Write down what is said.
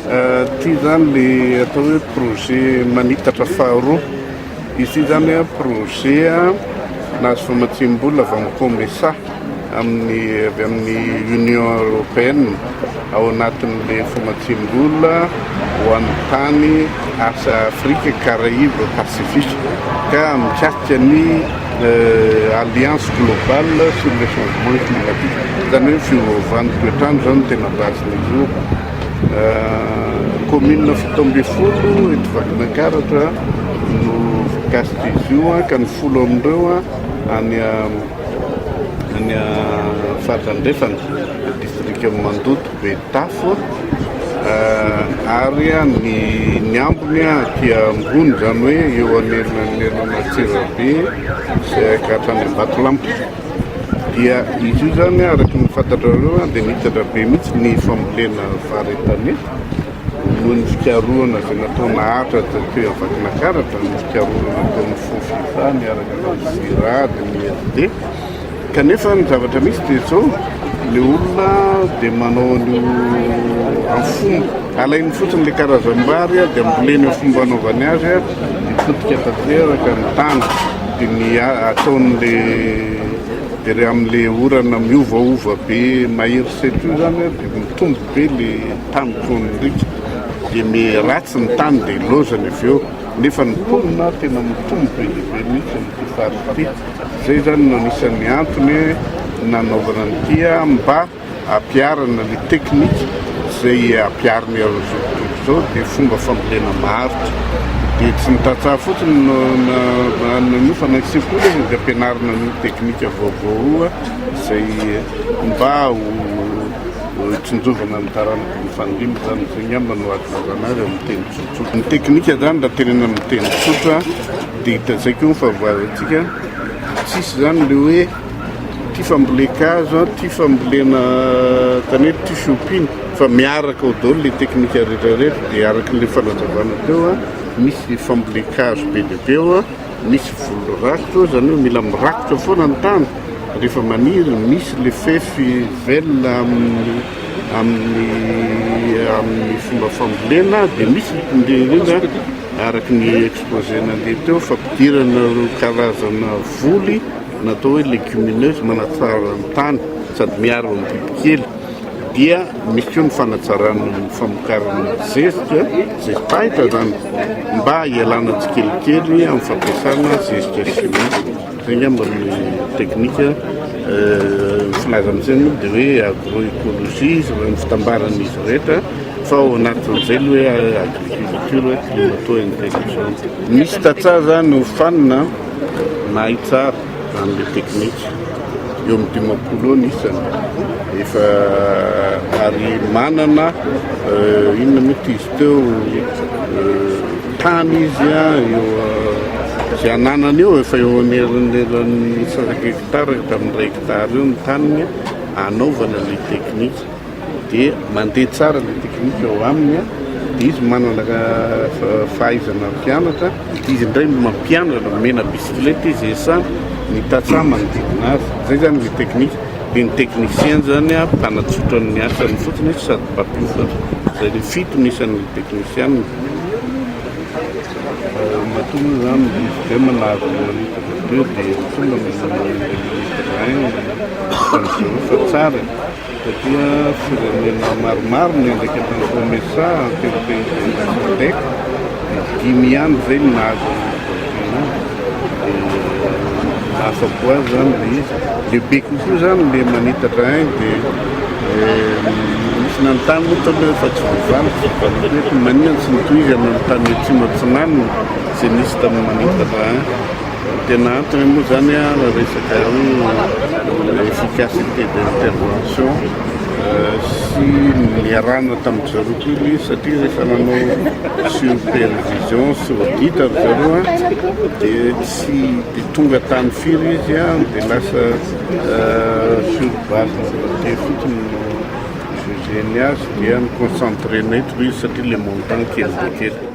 Ity izany le atao hoe projet manitatra faharoa. Izy ity izany projet nahazo famatsiam-bola avy amin'ny Comesa, amin'ny avy amin'ny Union Européenne ao anatin'ilay famatsiam-bola ho an'ny tany asa Afrika, Caraïbes, Pacifique ka mikasika ny Alliance globale sur le changement climatique, izany hoe fiovaovan'ny toetr'andro izany no tena base-n'izy io. Commune 17 eto Vakinankaratra no voakasik'izy io ka ny 10 amin'ireo any any faritra andrefana, distrikan'i Mandoto, Betafo ary ny ny ambiny aty ambony izany hoe eo anelanelan'Antsirabe sy ka hatrany Ambatolampy. Dia izy io izany araka ny fantatrareo dia nitatra be mihitsy ny fambolena vary an-tanety noho ny fikarohana izay natao naharitra taty amin'ny Vakinankaratra, ny fikarohana nataon'ny Fonds-FIFA niaraka tamin'ny Cirad, ny IRD. Kanefa ny zavatra misy dia izao, le olona dia manao an'io amin'ny fomba, alainy fotsiny le karazam-bary dia amboleny amin'ny fomba anaovany azy dia potika tanteraka ny tany, dia ny ataon'le dia re amin'le orana miovaova be mahery setra io zany dia mitombo be le tany tohon'ny riaka, dia miharatsy ny tany dia lozany avy eo, nefa ny mponina tena mitombo be dia be mihitsy amin'ity faritra ity. Izay izany no anisan'ny antony nanaovana an'ity mba hampiharana ny teknika izay ampiharina eran'izao tontolo izao dia fomba fambolena maharitra. Dia tsy ny tantsaha fotsiny no nanao fa na ny sekoly aza dia ampianarina an'io teknika vaovao io izay mba ho tsinjovana ny taranaka mifandimby izany. Izay angamba no azo ilazana azy amin'ny teny tsotsotra. Ny teknika izany raha tenenina amin'ny teny tsotra Dia hitantsika koa ny fahavoazantsika, tsisy izany le hoe ity fambolen-kazo, ity fambolena tanety, ity fiompiana fa miaraka ao daholo le teknika rehetra rehetra dia araka ilay fanazavana teo, misy fambolen-kazo be dia be ao, misy voly rakotra ao, izany hoe mila mirakotra foana ny tany rehefa maniry, misy le fefy velona amin'ny amin'ny amin'ny fomba fambolena dia misy indrindra indrindra Araka ny exposé nandeha teo, fampidirana ireo karazana voly natao hoe légumineuse manatsara ny tany sady miaro ny bibikely dia misy koa ny fanatsarana ny famokarana zezika, zezi-pahitra izany mba hialana tsikelikely amin'ny fampiasana zezika chimique. Izay angamba ny teknika ny filaza amin'izay moa dia hoe agroécologie izy ny fitambaran'izy rehetra. Fa ao anatin'izay ny hoe agriculture climato-intelligente. Misy tantsaha zany hofanina mahay tsara an'ilay teknika, eo amin'ny 50 eo ny isany, efa ary manana inona moa ity izy teo, tany izy eo izay ananany eo efa eo anelanelan'ny cinq hectares ka hatramin'ny iray hectare eo ny taniny anaovana ilay teknika. Dia mandeha tsara ilay teknika ao aminy dia izy manana fahaizana mpianatra, izy indray no mampianatra, omena bisikileta izy esa ny tantsaha manodidina azy, izay zany ilay teknika, dia ny technicien zany mpanatsotra ny asany fotsiny izy sady mpampiofana, izay le fito ny isan'ny technicien. Matoa moa zany izy izay manazo manitatra deux dia tonga manitatra un, fa tsara e. Satria firenena maromaro niandraikitra ny Comesa teo amin'ny Sadec dia dimy ihany izay no nahazo an'io championnat dia afa-po azy izany ilay izy. Lehibe kokoa izany ilay manitatra un dia nisy nanontany moa tao aloha fa tsy voavaliko, voavaliko hoe maninona tsy notohizana ny tany atsimo atsinanana izay nisy tamin'ny manitatra un. Ny tena antony moa izany resaka hoe efficacité d'intervention sy niarahana tamin-dry zareo koa ilay izy satria rehefa nanao supervision sy audit ry zareo dia tsy dia tonga tany firy izy dia lasa sur base de fotsiny no juger-ny azy dia ni-concentrer-na eto ilay izy satria ilay montant kely dia kely.